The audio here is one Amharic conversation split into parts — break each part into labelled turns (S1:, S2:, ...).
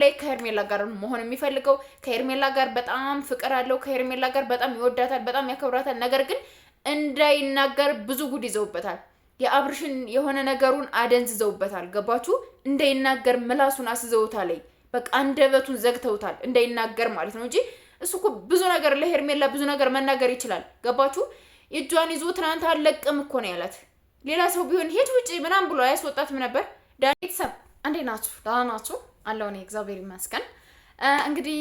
S1: ላይ ከሄርሜላ ጋር መሆን የሚፈልገው። ከሄርሜላ ጋር በጣም ፍቅር አለው። ከሄርሜላ ጋር በጣም ይወዳታል፣ በጣም ያከብራታል። ነገር ግን እንዳይናገር ብዙ ጉድ ይዘውበታል። የአብርሽን የሆነ ነገሩን አደንዝዘውበታል። ገባችሁ? እንዳይናገር ምላሱን አስዘውታል። በቃ አንደበቱን ዘግተውታል፣ እንዳይናገር ማለት ነው እንጂ እሱ እኮ ብዙ ነገር ለሄርሜላ ብዙ ነገር መናገር ይችላል። ገባችሁ? እጇን ይዞ ትናንት አለቅም እኮ ነው ያላት። ሌላ ሰው ቢሆን ሄድ ውጭ ምናምን ብሎ አያስወጣትም ነበር። ቤተሰብ እንዴት ናችሁ? ደህና ናችሁ? አለሁ እኔ እግዚአብሔር ይመስገን። እንግዲህ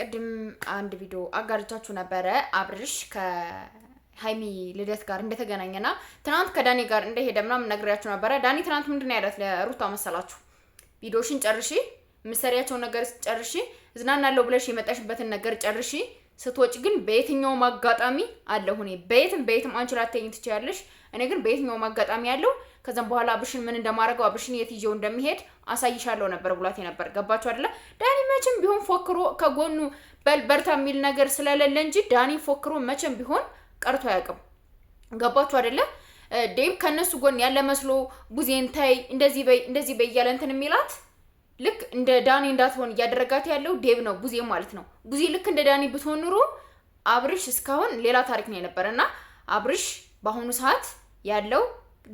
S1: ቅድም አንድ ቪዲዮ አጋርቻችሁ ነበረ አብርሽ ከሀይሚ ልደት ጋር እንደተገናኘና ትናንት ከዳኒ ጋር እንደሄደ ምናምን ነግሬያችሁ ነበረ። ዳኒ ትናንት ምንድን ነው ያላት ለሩታ መሰላችሁ? ቪዲዮሽን ጨርሺ፣ የምትሰሪያቸውን ነገር ጨርሺ፣ እዝናናለሁ ብለሽ የመጣሽበትን ነገር ጨርሺ፣ ስትወጪ ግን በየትኛውም አጋጣሚ አለሁ እኔ። በየትም በየትም አንቺ ላትተይኝ ትችያለሽ፣ እኔ ግን በየትኛውም አጋጣሚ ያለው ከዛም በኋላ አብርሽን ምን እንደማደርገው፣ አብርሽን የት ይዤው እንደሚሄድ አሳይሻለሁ ነበር ብሏት የነበር። ገባችሁ አይደለ? ዳኒ መቼም ቢሆን ፎክሮ ከጎኑ በል በርታ የሚል ነገር ስለሌለ እንጂ ዳኒ ፎክሮ መቼም ቢሆን ቀርቶ አያውቅም። ገባችሁ አይደለ? ዴብ ከነሱ ጎን ያለ መስሎ ቡዜን ታይ እንደዚህ በይ እንደዚህ በይ እያለ እንትን የሚላት፣ ልክ እንደ ዳኒ እንዳትሆን እያደረጋት ያለው ዴብ ነው፣ ቡዜ ማለት ነው። ቡዜ ልክ እንደ ዳኒ ብትሆን ኑሮ አብርሽ እስካሁን ሌላ ታሪክ ነው የነበረ። እና አብርሽ በአሁኑ ሰዓት ያለው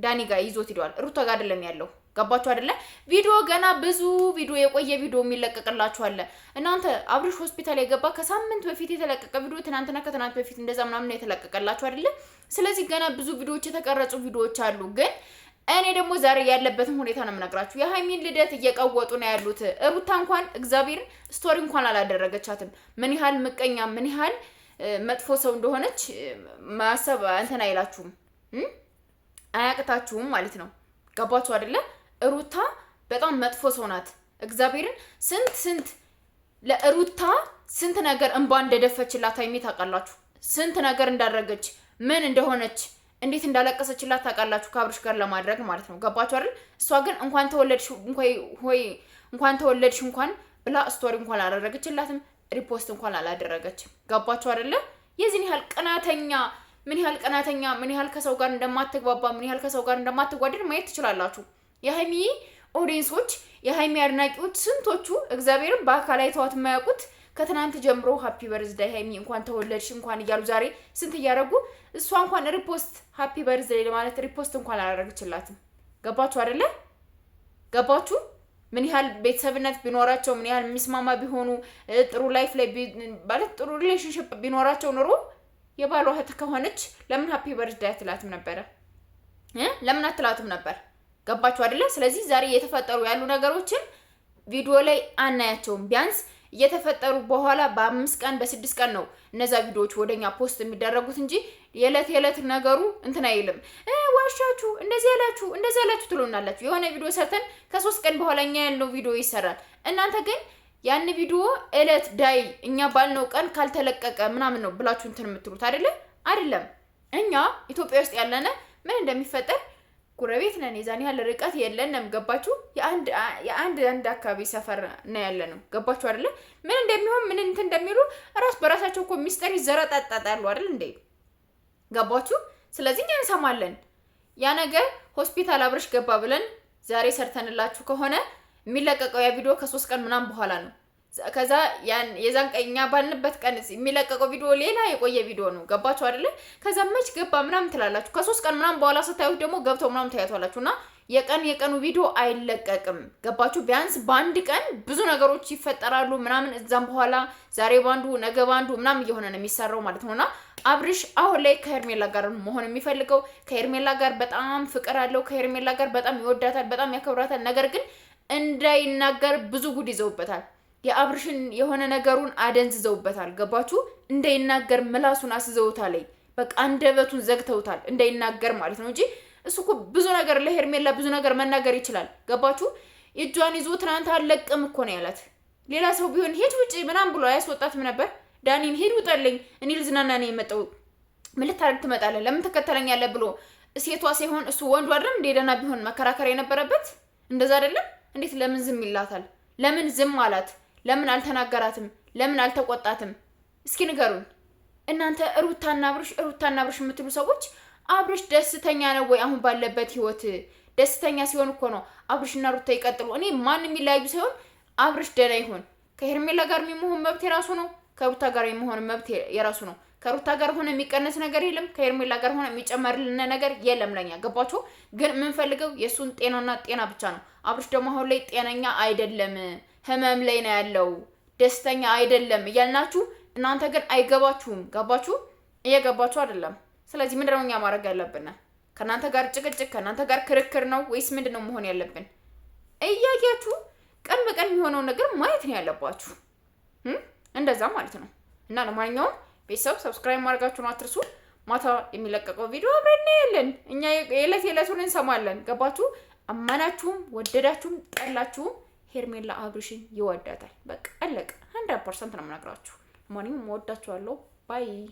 S1: ዳኒ ጋር ይዞት ሂዷል። ሩታ ጋር አይደለም ያለው። ገባችሁ አይደለ? ቪዲዮ ገና ብዙ ቪዲዮ፣ የቆየ ቪዲዮ የሚለቀቅላችሁ አለ። እናንተ አብርሽ ሆስፒታል የገባ ከሳምንት በፊት የተለቀቀ ቪዲዮ ትናንትና ከትናንት በፊት እንደዛ ምናምን የተለቀቀላችሁ አይደለ? ስለዚህ ገና ብዙ ቪዲዮዎች፣ የተቀረጹ ቪዲዮዎች አሉ። ግን እኔ ደግሞ ዛሬ ያለበትን ሁኔታ ነው የምነግራችሁ። የሀይሚን ልደት እየቀወጡ ነው ያሉት። ሩታ እንኳን እግዚአብሔርን story እንኳን አላደረገቻትም። ምን ያህል ምቀኛ፣ ምን ያህል መጥፎ ሰው እንደሆነች ማሰብ እንትን አይላችሁም፣ አያቅታችሁም ማለት ነው። ገባችሁ አይደለ? ሩታ በጣም መጥፎ ሰው ናት። እግዚአብሔርን ስንት ስንት ለሩታ ስንት ነገር እንባ እንደደፈችላት ሀይሚ ታውቃላችሁ። ስንት ነገር እንዳደረገች፣ ምን እንደሆነች፣ እንዴት እንዳለቀሰችላት ታውቃላችሁ። ከአብርሽ ጋር ለማድረግ ማለት ነው። ገባችሁ አይደል? እሷ ግን እንኳን ተወለድሽ ሆይ እንኳን ተወለድሽ እንኳን ብላ story እንኳን አላደረገችላትም። Repost እንኳን አላደረገችም። ገባችሁ አይደለ? የዚህን ያህል ቅናተኛ፣ ምን ያህል ቅናተኛ፣ ምን ያህል ከሰው ጋር እንደማትግባባ፣ ምን ያህል ከሰው ጋር እንደማትጓደድ ማየት ትችላላችሁ። የሀይሚ audience ኦች፣ የሀይሚ አድናቂዎች ስንቶቹ እግዚአብሔርን በአካል አይተዋት የማያውቁት ከትናንት ጀምሮ happy birthday ሀይሚ፣ እንኳን ተወለድሽ እንኳን እያሉ ዛሬ ስንት እያደረጉ፣ እሷ እንኳን repost happy birthday ለማለት repost እንኳን አላደረገችላትም። ገባችሁ አይደለ? ገባችሁ? ምን ያህል ቤተሰብነት ቢኖራቸው፣ ምን ያህል የሚስማማ ቢሆኑ፣ ጥሩ life ላይ ማለት ጥሩ relationship ቢኖራቸው ኑሮ የባሏ እህት ከሆነች ለምን happy birthday አትላትም ነበረ? ለምን አትላትም ነበር? ገባችሁ አይደለ? ስለዚህ ዛሬ እየተፈጠሩ ያሉ ነገሮችን ቪዲዮ ላይ አናያቸውም። ቢያንስ እየተፈጠሩ በኋላ በ5 ቀን በ6 ቀን ነው እነዛ ቪዲዮዎች ወደኛ post የሚደረጉት እንጂ የዕለት የዕለት ነገሩ እንትን አይልም። ዋሻችሁ፣ እንደዚህ ያላችሁ እንደዚህ ያላችሁ ትሉናላችሁ። የሆነ ቪዲዮ ሰርተን ከ3 ቀን በኋላ እኛ ያልነው ቪዲዮ ይሰራል። እናንተ ግን ያን ቪዲዮ እለት ዳይ እኛ ባልነው ቀን ካልተለቀቀ ምናምን ነው ብላችሁ እንትን የምትሉት አይደለ? አይደለም። እኛ ኢትዮጵያ ውስጥ ያለነ ምን እንደሚፈጠር ጎረቤት ነን። የዛን ያህል ርቀት የለንም። ገባችሁ? የአንድ አንድ አካባቢ ሰፈር ነው ያለ ነው። ገባችሁ አይደለ? ምን እንደሚሆን፣ ምን እንትን እንደሚሉ ራስ በራሳቸው እኮ ሚስጥር ይዘረጣጣጣሉ አይደል እንዴ? ገባችሁ? ስለዚህ እኛ እንሰማለን። ያ ነገር ሆስፒታል አብርሽ ገባ ብለን ዛሬ ሰርተንላችሁ ከሆነ የሚለቀቀው ያ ቪዲዮ ከ3 ቀን ምናምን በኋላ ነው። ከዛ የዛን ቀን እኛ ባልንበት ቀን የሚለቀቀው ቪዲዮ ሌላ የቆየ ቪዲዮ ነው። ገባችሁ አይደለ? ከዛ መች ገባ ምናምን ትላላችሁ። ከ3 ቀን ምናምን በኋላ ስታዩት ደግሞ ገብተው ምናምን ታያቷላችሁ። እና የቀን የቀኑ ቪዲዮ አይለቀቅም። ገባችሁ? ቢያንስ በአንድ ቀን ብዙ ነገሮች ይፈጠራሉ ምናምን። እዛም በኋላ ዛሬ ባንዱ ነገ ባንዱ ምናምን እየሆነ ነው የሚሰራው ማለት ነውና አብርሽ አሁን ላይ ከሄርሜላ ጋር መሆን የሚፈልገው። ከሄርሜላ ጋር በጣም ፍቅር አለው። ከሄርሜላ ጋር በጣም ይወዳታል፣ በጣም ያከብራታል። ነገር ግን እንዳይናገር ብዙ ጉድ ይዘውበታል። የአብርሽን የሆነ ነገሩን አደንዝዘውበታል። ገባችሁ? እንዳይናገር ምላሱን አስዘውታል። በቃ አንደበቱን ዘግተውታል፣ እንዳይናገር ማለት ነው እንጂ እሱ እኮ ብዙ ነገር ለሄርሜላ ብዙ ነገር መናገር ይችላል። ገባችሁ? እጇን ይዞ ትናንት አለቅም እኮ ነው ያላት። ሌላ ሰው ቢሆን ሄድ ውጭ ምናምን ብሎ አያስወጣትም ነበር። ዳኒን ሄድ ውጠልኝ፣ እኔ ልዝናና ነው የመጣው፣ ምን ልታደርግ ትመጣለህ? ለምን ትከተለኛለህ? ብሎ ሴቷ ሳይሆን እሱ ወንዱ አይደለም እንደ ደህና ቢሆን መከራከር የነበረበት? እንደዛ አይደለም? እንዴት ለምን ዝም ይላታል? ለምን ዝም አላት? ለምን አልተናገራትም? ለምን አልተቆጣትም? እስኪ ንገሩኝ እናንተ ሩታና አብርሽ፣ ሩታና አብርሽ የምትሉ ሰዎች፣ አብርሽ ደስተኛ ነው ወይ አሁን ባለበት ህይወት? ደስተኛ ሲሆን እኮ ነው አብርሽና ሩታ ይቀጥሉ። እኔ ማንም የሚለያዩ ሳይሆን አብርሽ ደህና ይሁን። ከሄርሜላ ጋር የመሆን መብት የራሱ ነው። ከሩታ ጋር የመሆን መብት የራሱ ነው። ከሩታ ጋር ሆነ የሚቀነስ ነገር የለም። ከሄርሜላ ጋር ሆነ የሚጨመርልን ነገር የለም። ለኛ ገባችሁ? ግን የምንፈልገው የእሱን ጤናና ጤና ብቻ ነው። አብርሽ ደግሞ አሁን ላይ ጤነኛ አይደለም፣ ህመም ላይ ነው ያለው፣ ደስተኛ አይደለም እያልናችሁ እናንተ ግን አይገባችሁም። ገባችሁ? እየገባችሁ አይደለም። ስለዚህ ምንድነው እኛ ማድረግ ያለብን? ከእናንተ ጋር ጭቅጭቅ፣ ከእናንተ ጋር ክርክር ነው ወይስ ምንድነው መሆን ያለብን? እያያችሁ ቀን በቀን የሚሆነውን ነገር ማየት ነው ያለባችሁ። እንደዛ ማለት ነው። እና ለማንኛውም ቤተሰብ subscribe ማድረጋችሁን አትርሱ። ማታ የሚለቀቀው ቪዲዮ አብረን እናያለን። እኛ የዕለት የዕለቱን እንሰማለን። ገባችሁ? አመናችሁም ወደዳችሁም ጠላችሁም ሄርሜላ አብርሽን ይወዳታል። በቃ አለቀ። 100% ነው የምነግራችሁ። ለማንኛውም እወዳችኋለሁ። Bye.